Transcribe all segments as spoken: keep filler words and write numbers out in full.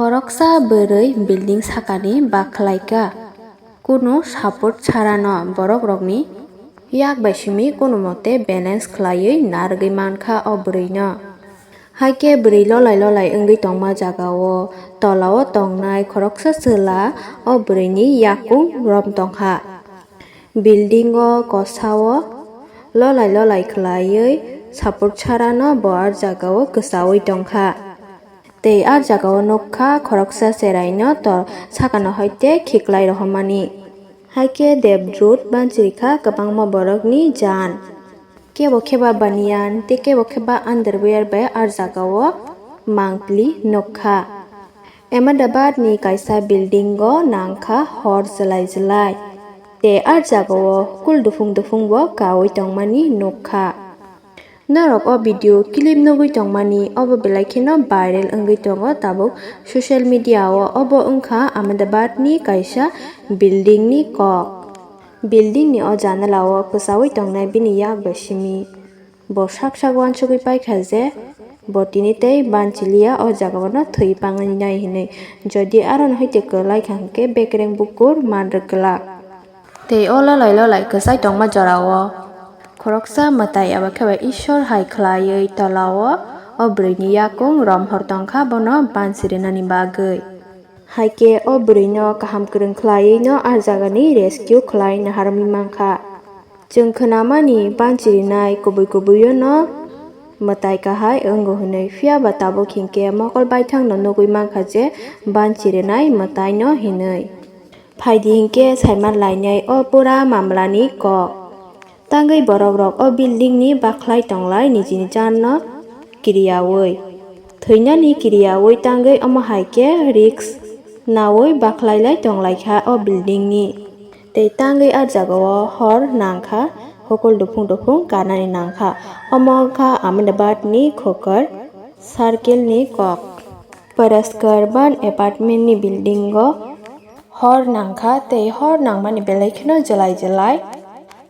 Khoroksa bwrwi building sakani bakhlaika. Kunu support sarano borokrokni yak bai simi kunu mote balance khlaiwi narwgwi mankha o bwrwino. Haikhe bwrwi lolai lolai wngwi tongma jagao tolao tongnai khoroksa chwla o bwrwini yakung rom tongkha. Building o kosao lolai lolai khlaiwi support sarano bo ar jagao kwchaui tongkha. Tei ar jagao nukha khoroksa cheraino to sakano hoite khiklai rohormani. Haikhe Devdrut banchirikha kwbangma borokni jaan. Kebo kheba baniyan tei kebo kheba underwear bai ar jagao mangpili nukha. Ahmedabad ni kaisa building o nangkha hor jwlai jwlai. Tei ar jagao hukul dufung dufung bo kaui tongmani nukha. Norok o video clip nugwi tongmani obo belai kheno viral wngwi tongo tabuk social media o. Obo wngkha Ahmedabad ni kaisa building ni kok. Building ni o janala o kwchaui tongnai bini yak bai simi. Bo sak sak uansugwi paikha je bo tini tei banchiliya o jagao no thwi pangnai hinwi. Jodi arono hoite kwlai kha hwnkhe bekereng bukur manrwk glak. Tei o lolai lolai kwchai tongma jorao khoroksa mwtai eba khe ba Ishwar hai khlaiwi tolao o bwrwini yakung romhor tongkha bono banchirinani bagwi. Haikhe o bwrwino kaham kwrwng khlaiwi no a jagani rescue khlai naharwi mankha. Chwng khwnamani banchirinai kubui kubuio no mwtai kahai wngo hinwi, phiya ba tabuk hinkhe mokol baithang no nugwi mankha je banchirinai mwtai no hinwi. Phaidi hinkhe saiman lainai o pura mamlani kok. Tangwi borok rok o building ni bakhlai tonglai nijini jaan no kiriyaui. Thwinani kiriyaui tangwi omo hai khe risk naui bakhlai lai tonglaikha o building ni. Tei tangwi a jagao hor nangkha, hukul dufung dufung kanani nangkha. Omo wngkha Ahmedabad ni Khokar circle ni kok. Paraskar ban apartment ni building o hor nangkha tei hor nangmani belai kheno jwlai jwlai.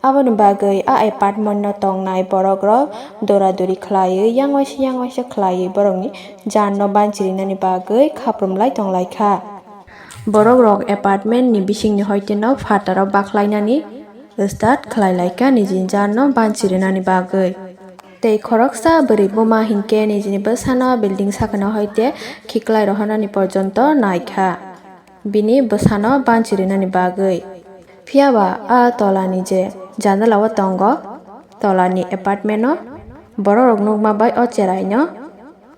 Aboni bagwi a apartment no tongnai borok rok dora dori khlaiwi yang waisa yang waisa khlaiwi borokni jaan no banchirinani bagwi khaprum lai tonglaikha. Borok rok apartment ni bisingni hoite no phataro bakhlainani start khlai laikha nijini jaan no banchirinani bagwi. Tei khoroksa bwrwi buma hinkhe nijini bwsano building sakano hoite khiklai rohornani porjonto naikha bini bwsano banchirinani bagwi. Phiya ba a tolani je janala o tongo, tolani apartment o borok rok nukma bai o cherai no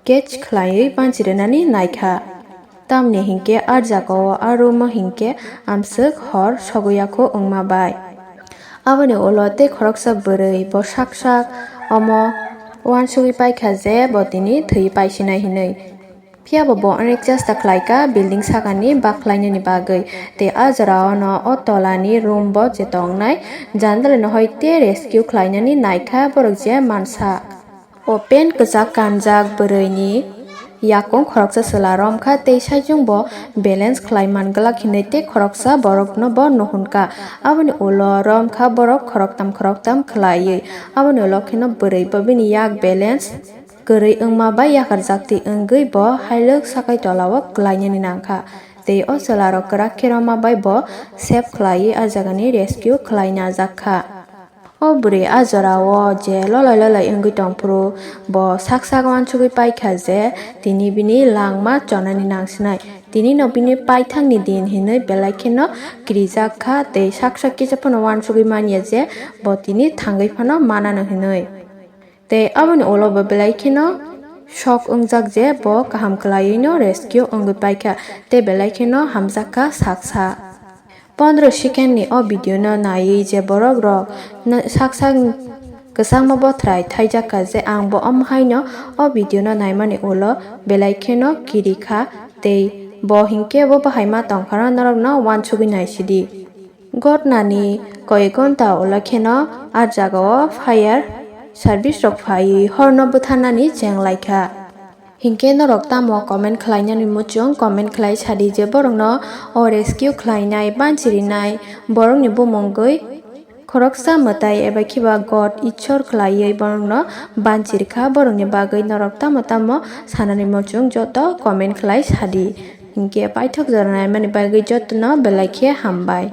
catch khlaiwi banchirinani naikha. Tamni hinkhe a jagao a room o hinkhe amswk hor sogwi yakho wngma bai. Aboni ulo tei khoroksa bwrwi bo sak sak omo uansugwi paikha je bo tini thwi paisinai hinwi. Phiya bo bo onek chesta khlaikha building sakani bakhlainani bagwi. Tei a jorao no o tolani room bo je tongnai jandalino hoite rescue khlainani naikha borok je mansa. Open kwchak kanjak bwrwini yakung khoroksa chwla romkha tei saichung bo balance khlai man glak hinwi tei khoroksa borokno bo nuhun kha. Aboni ulo romkha borok khoroktam khoroktam khlaiwi. Aboni ulo kheno bwrwi bo bini yak balance kwrwi wngma bai yakarjakti wngwi bo hailwk sakai tolao kwlainani nangkha. Tei o chwlarok kwrak khe romma bai bo save khlaiwi a jagani rescue khlai najakha. O bwrwi a jorao je lolai lolai wngwi tongphuru bo sak sak uansugwi paikha je tini bini langma chonani nangsinai. Tinino bini paithakni din hinwi belai kheno kirijak kha tei sak sak kisa phano uansugwi manya je bo tini thangwi phano manano hinwi. Tei aboni ulo bo belai kheno shock wngjak je bo kaham kwlaiwi no rescue wngwi paikha tei belai kheno hamjak kha saksa. Pondro second ni o video no naiwi je borok rok no sak sak kwchangma bothrai thaijak kha je ang bo omo haino o video no naimani ulo belai kheno kiri kha tei bo hinkhe bo bahai ma tongphano norok no uansugwi naisidi. Ghotnani koi ghonta ulo kheno a jagao fire service rok phaiwi horno bwtharnani cheng laikha. Hinkhe norok tamo comment khlainani muchung comment khlai sadi je borokno o rescue khlainai banchirinai borokni bumungwi khoroksa mwtai eba khiba God Ishwar khlaiwi borokno banchirkha borokni bagwi norok tamo tamo sanani muchung joto comment khlai sadi. Hinkhe paithak jora naimani bagwi jotono belai khe hambai.